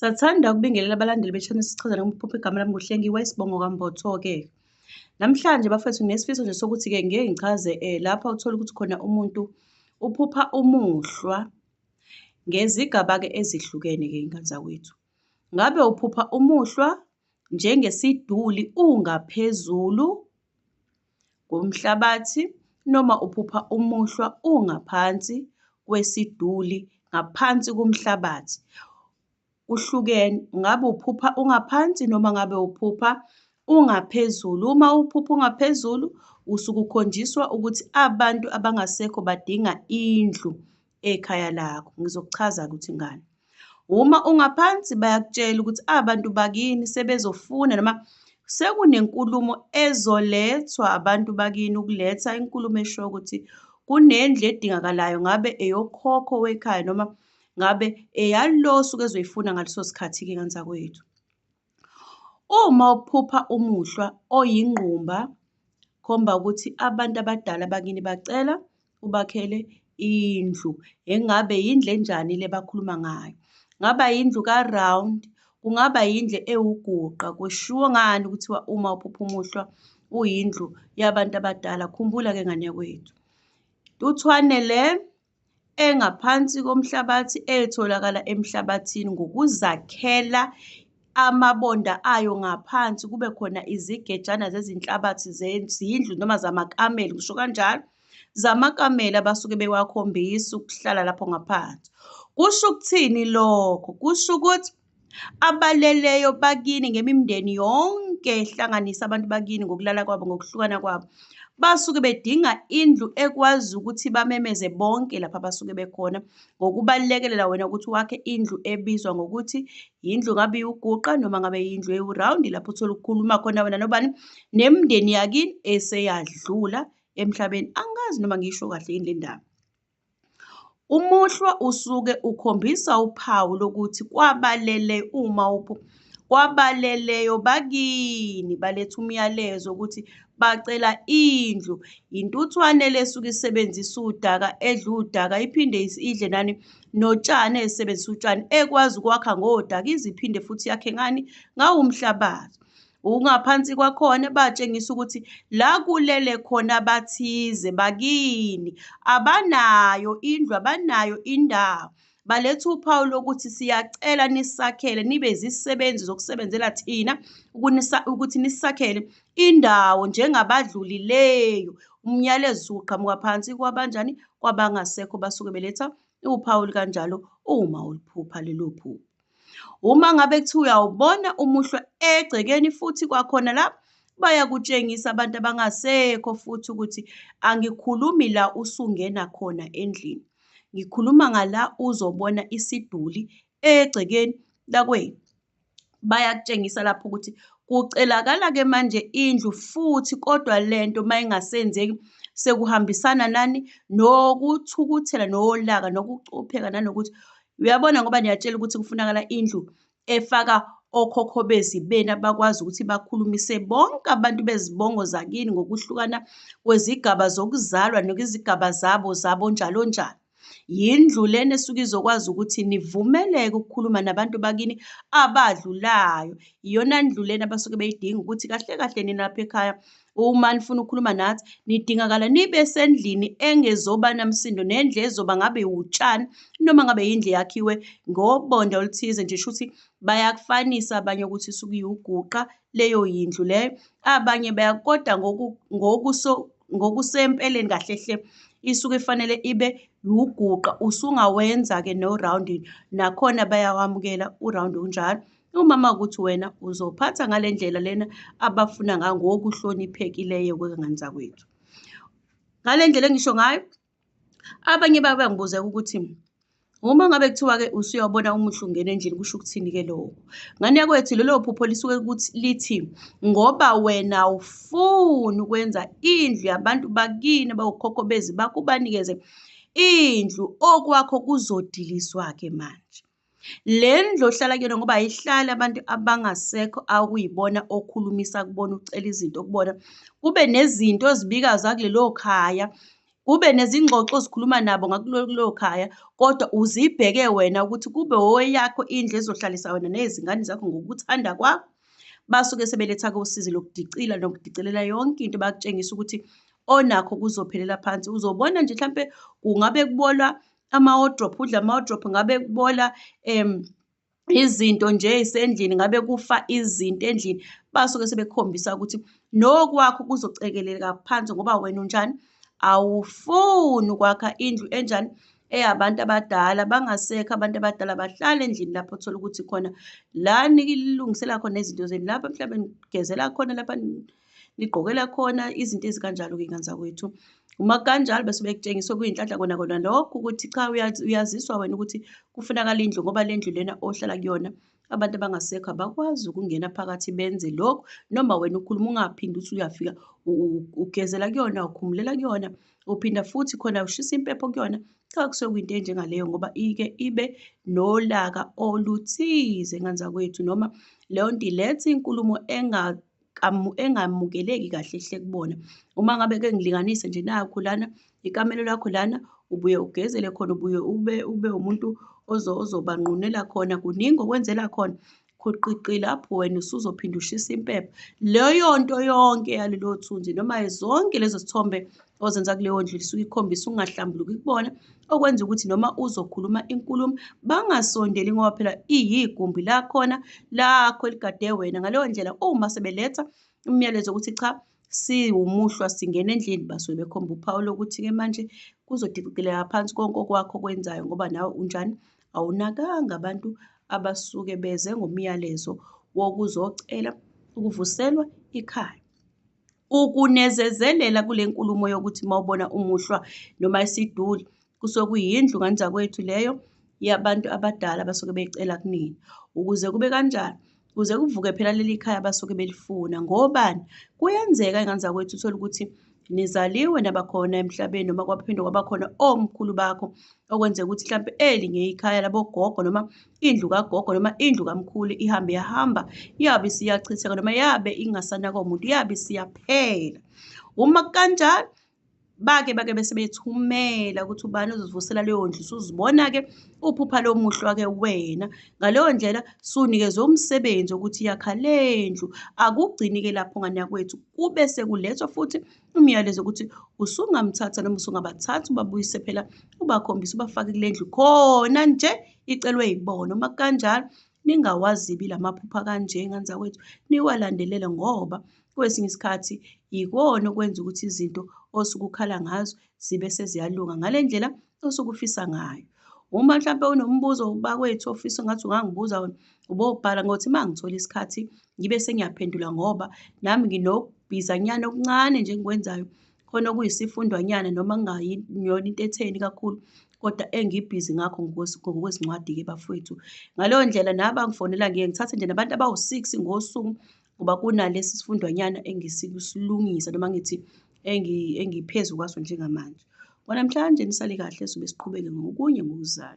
Sathanda ukubingelela abalandeli be-channel sichaza ngokuphupha. Igama lami nguHlengiwe, isibongo kaMbotho-ke. Namhlanje bafethu nginesifiso nje sokuthi-ke ngike ngichaze lapha uthola ukuthi khona umuntu uphupha umuhlwa ngezigaba-ke ezihlukene-ke ingane zakwethu. Ngabe uphupha umuhlwa njengesiduli ungaphezulu komhlabathi noma uphupha umuhlwa ungaphansi kwesiduli ngaphansi komhlabathi. Kuhlukene, ngabe uphupha ungaphansi noma ngabe uphupha ungaphezulu. Uma uphupha ungaphezulu usuke ukhonjiswa ukuthi abantu abangasekho badinga indlu ekhaya lakho. Ngizokuchaza ukuthi ngani. Uma ungaphansi bayakutshela ukuthi abantu bakini sebezofuna noma sekunenkulumo ezolethwa abantu bakini ukuletha inkulumo eshoyo ukuthi kunendlu edingakalayo, ngabe eyokhokho wekhaya noma ngabe eyalo osuke ezoyifuna ngaleso sikhathi-ke ngane zakwethu. Uma uphupha umuhlwa oyingqumba, khomba ukuthi abantu abadala bakini bacela ubakhele indlu. Engabe yindlu enjani le bakhuluma ngayo? Ngaba yindlu ka-round, kungaba yindlu ewuguqa. Kushiwo ngani kuthiwa uma uphupha umuhlwa uyindlu yabantu abadala? Khumbula-ke ngane yakwethu, ntuthwane le engaphansi komhlabathi etholakala emhlabathini ngokuzakhela amabonda ayo ngaphansi, kube khona izigejana zezinhlabathi zezindlu noma zamakamelo, ngisho kanjalo, zamakamelo abasuke bewakhombisa ukuhlala lapho ngaphansi. Kusho ukuthini lokho? Kusho ukuthi abaleleyo bakini ngemindeni yonke ehlanganisa abantu bakini ngokulala kwabo ngokuhlukana kwabo basuke bedinga indlu ekwazi ukuthi bamemeze bonke lapha abasuke bekhona ngokubalekelela wena ukuthi wakhe indlu ebizwa ngokuthi yindlu, ngabe iwuguqa noma ngabe yindlu ewurawundi lapho uthole ukukhuluma khona wena nobani nemindeni yakini eseyadlula emhlabeni. Angazi noma ngisho kahle yini le ndaba. Umuhlwa usuke ukhombisa uphawu lokuthi kwabalele uma kwabaleleyo bakini baletha umyalezo ukuthi bacela indlu. Intuthwane le esuke isebenzisa udaka, edla udaka, iphinde idle nani notshani, esebenzisa utshani, ekwazi ukwakha ngodaka ize iphinde futhi yakhe ngani ngawo umhlabathi. Ungaphansi kwakhona batshengisa ukuthi la kulele khona abathize bakini abanayo indlu, abanayo indawo. Baletha uphawu lokuthi siyacela nisakhele, nibe izisebenzi zokusebenzela thina ukuthi nisakhele indawo njengabadlulileyo. Umyalezo usuqhamuka phansi kwabanjani? Kwabangasekho basuke beletha uphawu olukanjalo uma uliphupha lelo phupho. Uma ngabe kuthiwa uyawubona umuhlwa egcekeni futhi kwakhona la bayakutshengisa abantu abangasekho futhi ukuthi angikhulumi la usungena khona endlini, ngikhuluma ngala uzobona isiduli egcekeni lakwenu. Bayakutshengisa lapho ukuthi kucelakala-ke manje indlu futhi kodwa lento mayingasenzeki sekuhambisana nani nokuthukuthela nolaka nokucupheka nanokuthi uyabona ngoba niyatshela ukuthi kufunakala indlu efaka okhokho bezibeni abakwazi ukuthi bakhulumise bonke abantu bezibongo zakini ngokuhlukana kwezigaba zokuzalwa nokwizigaba zabo zabo njalo njalo. Yindlu lena esuke izokwazi ukuthi nivumeleke ukukhuluma nabantu bakini abadlulayo. Iyona ndlu lena abasuke beyidinga ukuthi kahle kahle nina lapha ekhaya uma nifuna ukukhuluma nathi nidingakala nibe sendlini engezoba namsindo nendlu ezoba ngabe utshani noma ngabe yindlu eyakhiwe ngobonda oluthize nje, shuthi bayakufanisa abanye ukuthi isuke iwuguqa leyo yindlu leyo, abanye kodwa ngokusempeleni kahle hle isuke ifanele ibe uguqa. Usungawenza-ke no-round, nakhona bayawamukela u-round unjalo. Uma makuwukuthi wena uzophatha ngale ndlela lena abafuna ngayo ngokuhloniphekileyo kwengane zakwethu. Ngale ndlela engisho ngayo, abanye bake bangibuza ukuthi uma ngabe kuthiwa-ke usuyawubona umuhle ungena endlini kusho ukuthini-ke lokho? Ngane yakwethu lelo phupho lisuke ukuthi lithi ngoba wena awufuni ukwenza indlu yabantu bakini abawukhokho bezi bakho ubanikeze indlu, okwakho kuzodiliswa-ke manje. Le ndlu ohlala kuyona ngoba ayihlali abantu abangasekho akuyibona okhulumisa kubona, ucela izinto kubona, kube nezinto ozibika zakulelo khaya. Kube nezingxoxo ozikhuluma nabo ngakulo khaya, kodwa uzibheke wena ukuthi kube oweyakho indlu ezohlalisa wena nezingane zakho ngokuthanda kwakho. Basuke sebeletha-ke usizi lokudicila nokudicilela yonke into, bakutshengise ukuthi onakho kuzophelela phansi. Uzobona nje hlampe kungabe kubola ama-wardrobe, udle ama-wardrobe, ngabe kubola izinto nje ey'sendlini, ngabe kufa izinto endlini. Basuke sebekukhombisa ukuthi nokwakho kuzocekeleka phansi ngoba wena unjani? Awufuni ukwakha indlu enjani? Eyabantu abadala, bangasekho abantu abadala bahlala endlini lapho othola ukuthi khona la nilungisela khona izinto zenu, lapho mhlawumbe nigezela khona, lapha nigqokela khona izinto ezikanjalo-ke ngane zakwethu. Uma kukanjalo bese bekutshengisa okuyinhlanhla kona kona lokho ukuthi cha uyaziswa wena ukuthi kufunakala indlu ngoba le ndlu lena ohlala kuyona abantu abangasekho abakwazi ukungena phakathi benze lokhu noma wena ukhuluma ungaphinde uthi uyafika ugezela kuyona ukhumulela kuyona uphinda futhi khona ushisa impepho kuyona cha kusuke kuyinto enjengaleyo ngoba ike ibe nolaka oluthize ngane zakwethu noma leyo nto iletha inkulumo engamukeleki kahle hle kubona. Uma ngabe-ke ngilinganise nje nakhu lana ikamelo lakho lana ubuye ugezele khona, ubuye ube umuntu ozobanqunela khona, kuningi okwenzela khona. Khuqiqi lapho wena usuzophinda ushise impepho. Leyo nto yonke yalelo thunzi noma zonke lezo zithombe ozenza kuleyo ndlu isuke ikhombisa ukungahlambuluki kubona, okwenza ukuthi noma uzokhuluma inkulumo bangasondeli ngoba phela iyigumbi lakhona lakho eligade wena. Ngaleyo ndlela uma sebeletha umyalezo ukuthi cha siwumuhlwa singena endlini basuke bekhomba uphawu lokuthi-ke manje kuzodicileka phansi konke okwakho okwenzayo ngoba nawe unjani awunakanga abantu abasuke beze ngomyalezo wokuzocela ukuvuselwa ikhaya. Ukunezezelela kule nkulumo yokuthi uma ubona umuhlwa noma isiduli kusuke kuyindlu ngane zakwethu leyo yabantu abadala abasuke beyicela kunina. Ukuze kube kanjani? Kuze kuvuke phela leli khaya abasuke belifuna. Ngobani? Kuyenzeka ingane zakwethu uthole ukuthi nizaliwe nabakhona emhlabeni noma kwaphinde kwabakhona omkhulu bakho okwenzeka ukuthi mhlampe elinye ikhaya labogogo noma indlu kagogo noma indlu kamkhulu ihambe yahamba yabe isiyachitheka noma yabe ingasanakwa muntu yabe isiyaphela. Uma kukanjalo bake bese bethumela ukuthi ubani ozozivusela leyo ndlu usuzibona-ke uphupha lomuhlwa-ke wena. Ngaleyo ndlela sunikezwe umsebenzi wokuthi yakha le ndlu. Akugcini-ke lapho ngane yakwethu, kube sekulethwa futhi umyalezo ukuthi usungamthatha noma usungabathatha ubabuyise phela ubakhombise ubafake kule ndlu khona nje icelwe yibona. Uma kukanjalo ningawazibi la maphupho akanje ngane zakwethu, niwalandelele ngoba kwesinye isikhathi yikona okwenza ukuthi izinto osuke ukhala ngazo zibe seziyalunga ngale ndlela osuke ufisa ngayo. Uma mhlampe unombuzo bakwethu ofisa engathi ungangibuza wona, ubobhala ngothi uma ngithola isikhathi ngibe sengiyaphendula ngoba nami nginokubhizanyana okuncane nje engikwenzayo khona okuyisifundwanyana noma kungayona into etheni kakhulu kodwa engibhizi ngakho ngokwezincwadi-ke bafowethu. Ngaleyo ndlela nabangifonela ngiye ngithathe nje nabantu abawu-six ngosuku ngoba kunalesi sifundwanyana engisikulungisa noma ngithi engiphezu kwaso njengamanje. Kwanamhlanje nisale kahle sobe siqhubeke ngokunye ngokuzayo.